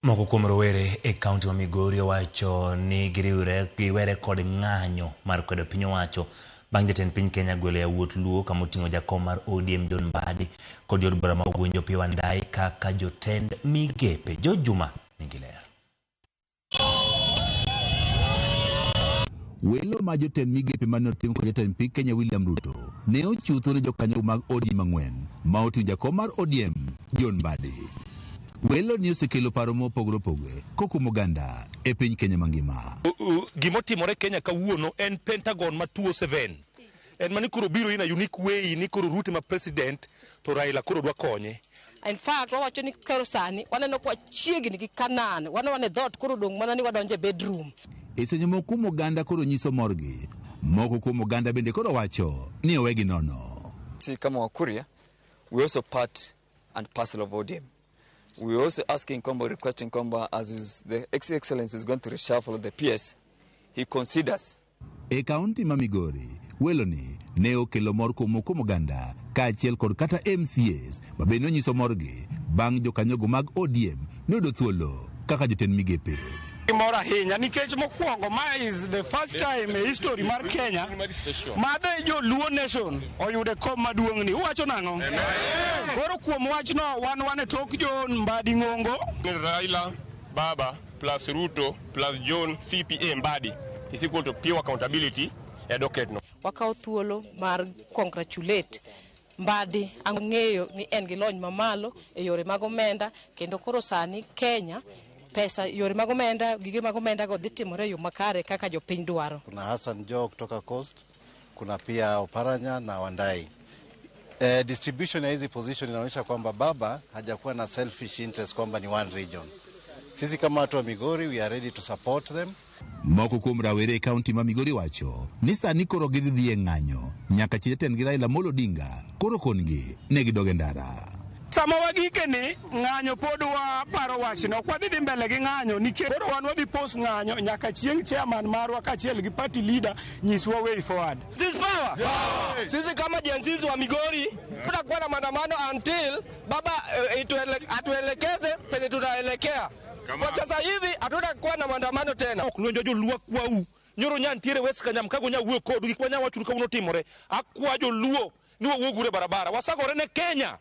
Moko kuom rowere e kaunti ma Migori owacho ni giriwre giwere kod ng'anyo mar kwedo piny owacho bang' jatend piny Kenya gwelo yawuot Luo kama oting'o jakom mar ODM John Mbadi kod jood bura ma Ugwenjo Opiyo Wandayi kaka jotend migepe. George Juma nigi ler. Welo ma jotend migepe mane otim kod jatend piny Kenya William Ruto ne ochiwo thuolo ne jokanyo mag ODM ang'wen ma oting'o jakom mar ODM John Mbadi. Welo ni osekelo paro mopogore opogore kokuom oganda e piny Kenya mangima. Gimotimore Kenya kawuono en Pentagon ma 207. En mani koro biro in a unique way ni koro Ruto ma president to Raila koro dwa konye. In fact, wawacho ni koro sani waneno kwa chiegni gi Canaan. Wan wan e dhoot koro dong' mana ni wadonjo e bedroom. E seche moko kuom oganda koro nyiso morgi, moko kuom oganda bende koro wacho ni owegi nono. Si kama Wakuria, we also part and parcel of ODM. We are also asking kwamba, requesting kwamba as is the Excellency is going to reshuffle the PS, he considers. E kaunti ma Migori, weloni ne okelo mor kuom kuom oganda kaachiel kod kata MCAs ma bende nonyiso morgi bang' jokanyogo mag ODM noyudo thuolo kaka jotend migepe. Mor ahinya nikech mokwongo ma is the first time e history mar Kenya ma the joluo nation oyude kom maduong' ni. Uwacho nang'o? Koro kuom wachno wan wan e tok John Mbadi Ng'ongo. Raila Baba plus Ruto plus John CPA Mbadi is equal to pure accountability e docket no. Wakawo thuolo mar congratulate Mbadi ang'eyo ni en gi lony mamalo e yore mag omenda kendo koro sani Kenya pesa yore mag omenda gige mag omenda go dhi timore e yo makare kaka jopiny dwaro. Kuna Hassan Joho kutoka Coast, kuna pia Oparanya na Wandayi. Distribution ya hizi position inaonyesha kwamba baba hajakuwa na selfish interest kwamba ni one region. Sisi kama watu wa Migori we are ready to support them. Moko kuom rawere e kaunti ma Migori wacho ni sani koro gidhi dhi e ng'anyo nyaka chi jatendgi Raila Amolo Odinga koro kongi ne gidog e ndara. Sama wagike ni ng'anyo pod waparo wachno, ok wadhi dhi mbele gi ng'anyo nikech koro wan wadhi post ng'anyo nyaka chieng' chairman marwa kaachiel gi party leader nyiswa way forward. Sisi power. Sisi kama Gen Z wa Migori tutakuwa na maandamano until baba atuelekeze penye tunaelekea. Kwa sasa hivi hatutakuwa na maandamano tena. Ok lwenjo joluo akwau. Nyoro nya ntiere West Kanyam kago nya wuoyo kodu gik manya wachuru kawuono timore. Akwa joluo ni wawuog uru e barabara. Wasagore ne Kenya.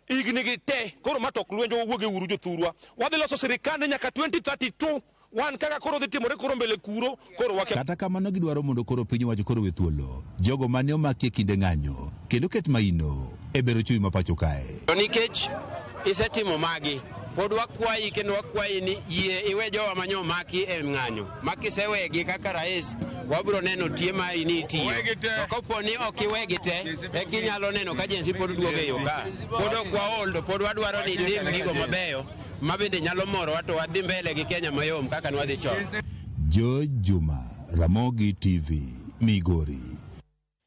Higni gi te koro ma tok lwenjo wawuog e uru jothurwa. Wadhi loso sirikande nyaka 2032. Wan kaka koro dhi timore koro mbele kuro koro wakia. Kata kamano gidwaro mondo koro piny owacho koro we thuolo jogo mane omaki e kinde ng'anyo kendo ket maino e bero uchumi ma pacho kae. To nikech isetimo magi, pod wakwayi kendo wakwayi ni yie iwe jowa manyo omaki e ng'anyo ma kisewegi kaka rais wabiro neno tie mari ni itiyo. To kopo ni ok iwegi te, eka inyalo neno ka Gen Z pod duogo e yo ka. Pod ok waol to pod wadwaro ni itim gigo mabeyo ma bende nyalo morowa to wadhi mbele gi Kenya mayom kaka nwadhi chon. George Juma, Ramogi TV, Migori.